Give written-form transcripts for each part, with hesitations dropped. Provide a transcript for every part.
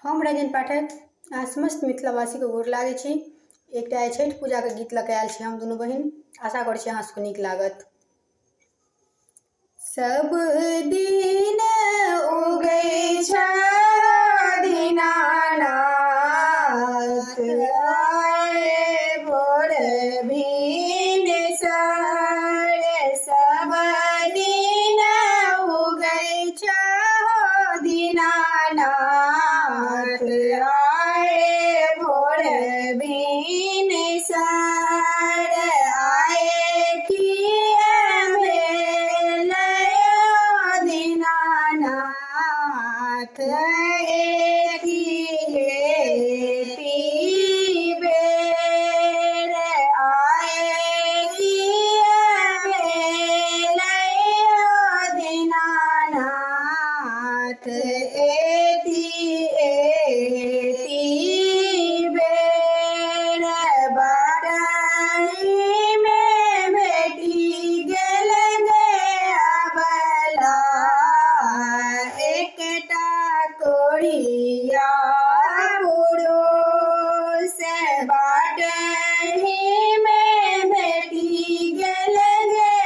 हम रंजन पाठक अहाँ समस्त मिथिलावासीके गोर लागै छी। एकटा आइ छठि पूजाके गीत लऽ कऽ आयल छी हम दुनू बहिन। आशा करै छी अहाँ सबके नीक लागत। सब दिन उगै छै दीनानाथ, आए भोर भिनसर। सब दिन उगै छै दीनानाथ, आए भोर भिनसर। आए किए भेलै दीनानाथ, एती एती बेर। आए किए भेलै दीनानाथ, एती एती बेर। बाटहिमे भेटि गेल गे अबला, एकटा कोढ़िया पुरुष। बाटहिमे भेटि गेल गे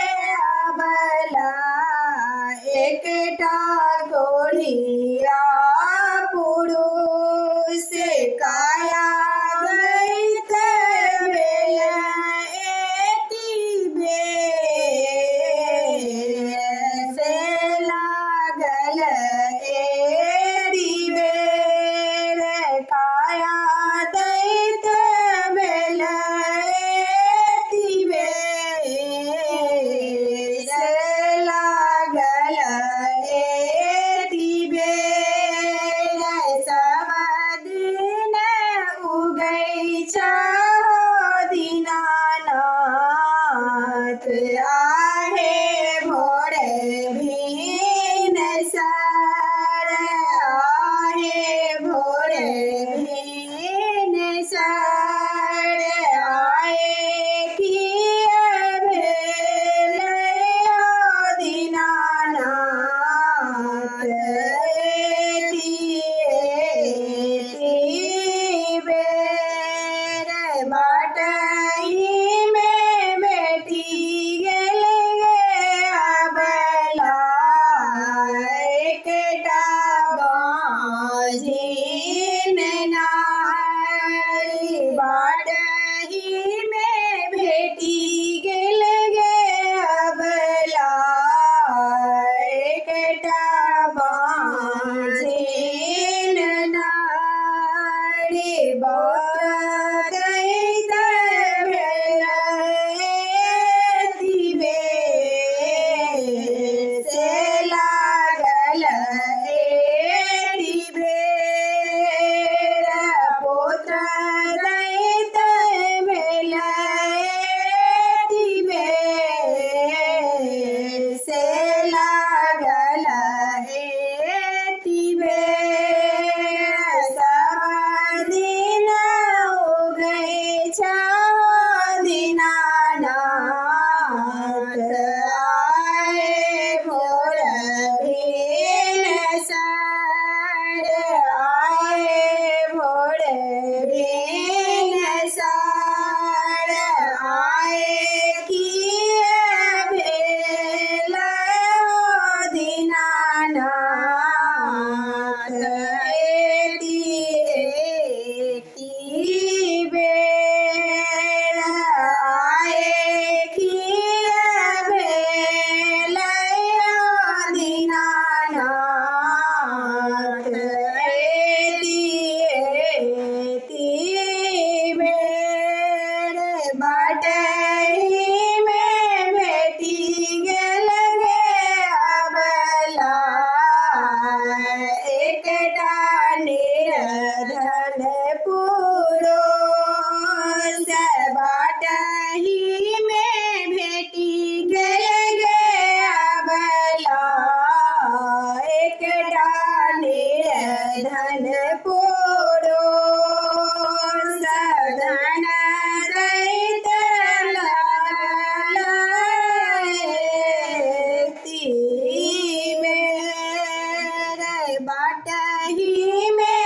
अबला, एकटा कोढ़िया पुरुष। काया दैत भेल एती बेर, से लागल एती बेर। काया दैत भेल एती बेर, से लागल एती बेर। सब दिन उगै छै दीनानाथ, आहे भोर भिनसर। आहे भोर भिनसर। आए किए भेलै दीनानाथ, एती एती बेर। बाटहिमे भेटि गेल गे अबला, एकटा बाझिन नारी। बाटहिमे भेटि गेल गे अबला, एकटा बाझिन नारी। दैत भेल एती बेर, से लागल एती बेर। पुत्र दैत भेल एती बेर, से लागल एती बेर। सब दिन उगै छै दीनानाथ, आए भोर भिनसर। आए भोर भिनसर। आए किए भेलै दीनानाथ, एती एती बेर। आए किए भेलै दीनानाथ, एती एती बेर। बाटहिमे भेटि गेल गे अबला, एकटा निर्धन पुरुष। बाटहिमे भेटि गेल गे अबला, एकटा निर्धन पुरुष। धन दैत लागल एती बेर, बाटहिमे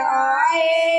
आए।